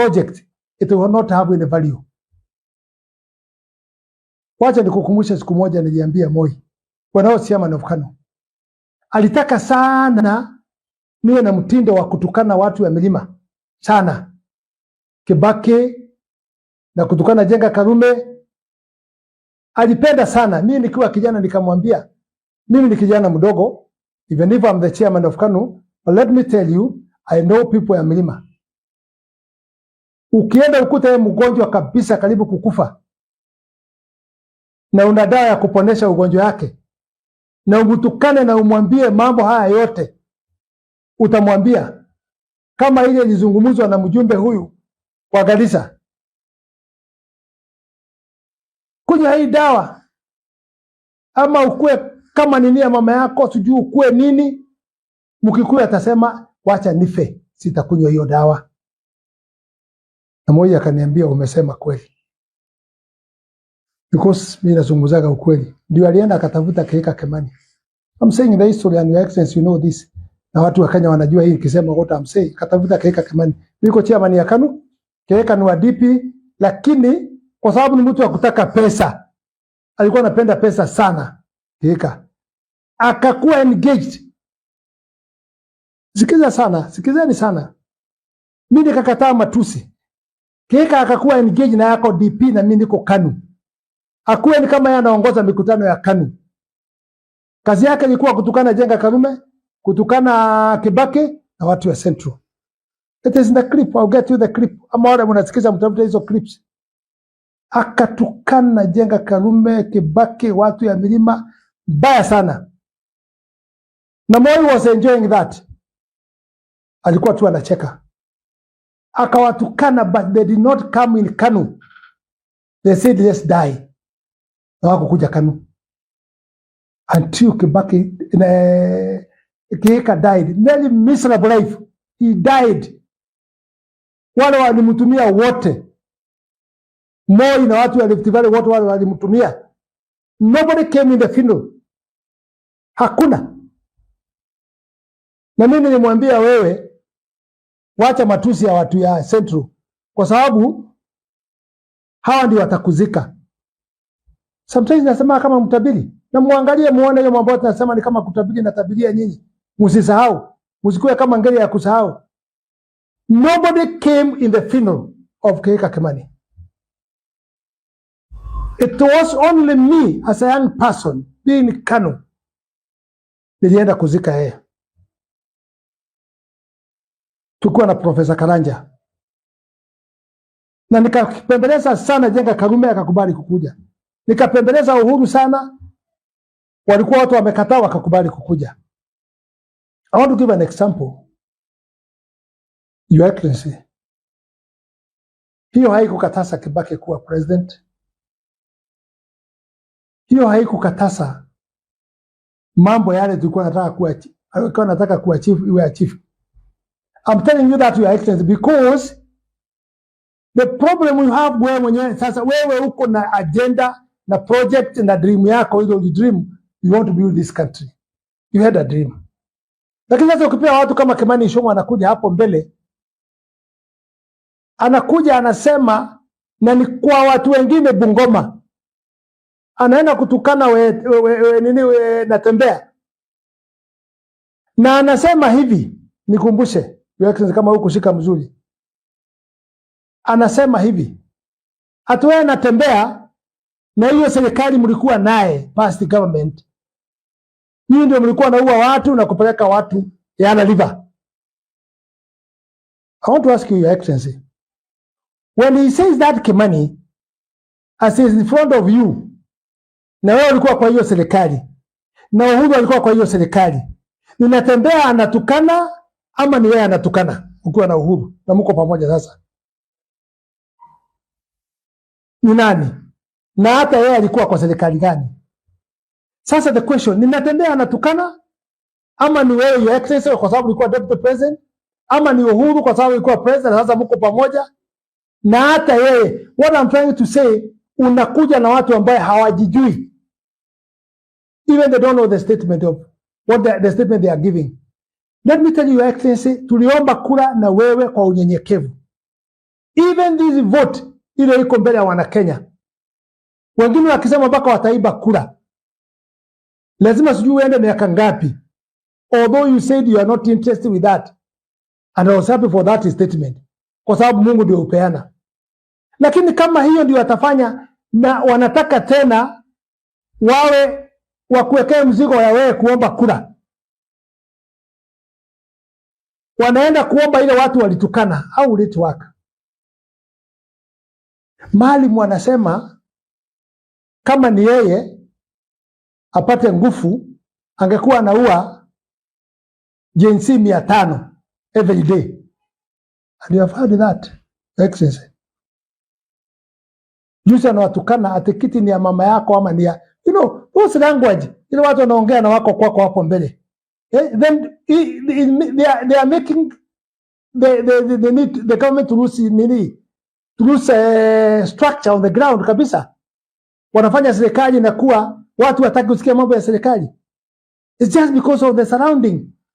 project, it will not have any value. Wacha nikukumbushe, siku moja niliambia Moi when I was chairman of KANU, alitaka sana niwe na mtindo wa kutukana watu wa milima sana, Kibaki na kutukana Njenga Karume alipenda sana. Mimi nikiwa kijana nikamwambia, mimi ni kijana mdogo, even if I'm the chairman of KANU, but let me tell you, I know people ya milima. Ukienda ukute yeye mgonjwa kabisa karibu kukufa, na una dawa ya kuponesha ugonjwa wake, na umtukane na umwambie mambo haya yote, utamwambia kama ile ilizungumzwa na mjumbe huyu wa Garissa, kunywa hii dawa ama ukue kama nini ya mama yako, sijui ukue nini. Mkikuyu atasema, "Wacha nife, sitakunywa hiyo dawa." Na Moi akaniambia, "Umesema kweli," because mimi nazungumzaga ukweli. Ndio alienda akatafuta Kihika Kimani. I'm saying the history and Your Excellency, you know this. Na watu wa Kenya wanajua hii nikisema what I'm saying. Katafuta Kihika Kimani. Niko chairman ya KANU, Kihika ni wa DP, lakini kwa sababu ni mtu wa kutaka pesa, alikuwa anapenda pesa sana Kihika. Akakuwa engaged. Sikiza sana, sikizeni sana. Mimi nikakataa matusi. Kihika akakuwa engaged na yako DP na mimi niko KANU. Akuwe ni kama yeye anaongoza mikutano ya KANU. Kazi yake ilikuwa kutukana Njenga Karume, kutukana Kibaki na watu wa Central. It is in the clip, I'll get you the clip. Ama wale mnasikiza mtafute hizo clips. Akatukana Njenga Karume, Kibaki, watu ya milima mbaya sana. Na Moi was enjoying that. Alikuwa tu anacheka. Akawatukana, but they did not come in KANU. They said, "Let's die." Na hawakukuja KANU until Kibaki, Kihika died. Very miserable life. He died. Wale walimtumia wote, Moi na watu wa Rift Valley wote wale walimtumia. Nobody came in the funeral. Hakuna. Na mimi nilimwambia, "Wewe wacha matusi ya watu ya Central kwa sababu hawa ndio watakuzika." Sometimes nasema kama mtabiri na muangalie muone hiyo mambo tunasema ni kama kutabiri na tabiria nyinyi. Msisahau, msikuwe kama ngeli ya kusahau. Nobody came in the funeral of Kihika Kimani. It was only me as a young person being KANU nilienda kuzika yeye, tukiwa na Profesa Karanja na nikapembeleza sana Njenga Karume akakubali kukuja, nikapembeleza Uhuru sana, walikuwa watu wamekataa, wakakubali kukuja. I want to give an example, Your Excellency. Hiyo haikukataza Kibaki kuwa president, hiyo haikukataza mambo yale tulikuwa nataka kuwa alikuwa nataka kuachieve iwe achieve. I'm telling you that, Your Excellency, because the problem you have wewe mwenyewe sasa, wewe uko na agenda na project na dream yako, ile you dream, you want to build this country, you had a dream, lakini sasa ukipewa watu kama Kimani Ichung'wah anakuja hapo mbele, anakuja anasema, na ni kwa watu wengine Bungoma, anaenda kutukana we, nini we, Natembeya na anasema hivi, nikumbushe, Your Excellency, kama hukushika mzuri, anasema hivi ati wewe Natembeya na hiyo serikali mlikuwa naye, past government, nyinyi ndio mlikuwa naua watu na kupeleka watu Yala River. I want to ask you, Your Excellency, when he says that, Kimani, as is in front of you, na wewe ulikuwa kwa hiyo serikali na Uhuru alikuwa kwa hiyo serikali, ni Natembeya anatukana ama ni wewe anatukana ukiwa na Uhuru na mko pamoja sasa? Ni nani? Na hata yeye alikuwa kwa serikali gani? Sasa the question ni, Natembeya anatukana ama ni wewe, Your Excellency, kwa sababu ulikuwa deputy president, ama ni Uhuru kwa sababu ulikuwa president, sasa mko pamoja na hata yeye. What I'm trying to say, unakuja na watu ambaye hawajijui, even they don't know the statement of what the statement they are giving. Let me tell you, Your Excellency, tuliomba kura na wewe kwa unyenyekevu. Even this vote ile iko mbele ya Wanakenya, wengine wakisema mpaka wataiba kura, lazima sijui uende miaka ngapi. Although you said you are not interested with that, and I was happy for that statement, kwa sababu Mungu ndio upeana. Lakini kama hiyo ndio watafanya na wanataka tena wawe wakuwekea mzigo ya wewe kuomba kura, wanaenda kuomba ile watu walitukana. How will it work? Maalim anasema kama ni yeye apate nguvu, angekuwa anaua Gen Z 500 every day. And you have heard that, Excellency. Juzi anawatukana ati kiti ni ya mama yako ama ni ya those language ile watu wanaongea na wako kwako hapo mbele. Then they are making the need the government to lose nini, to lose structure on the ground kabisa. Wanafanya serikali na kuwa watu wataki kusikia mambo ya serikali. It's just because of the surrounding.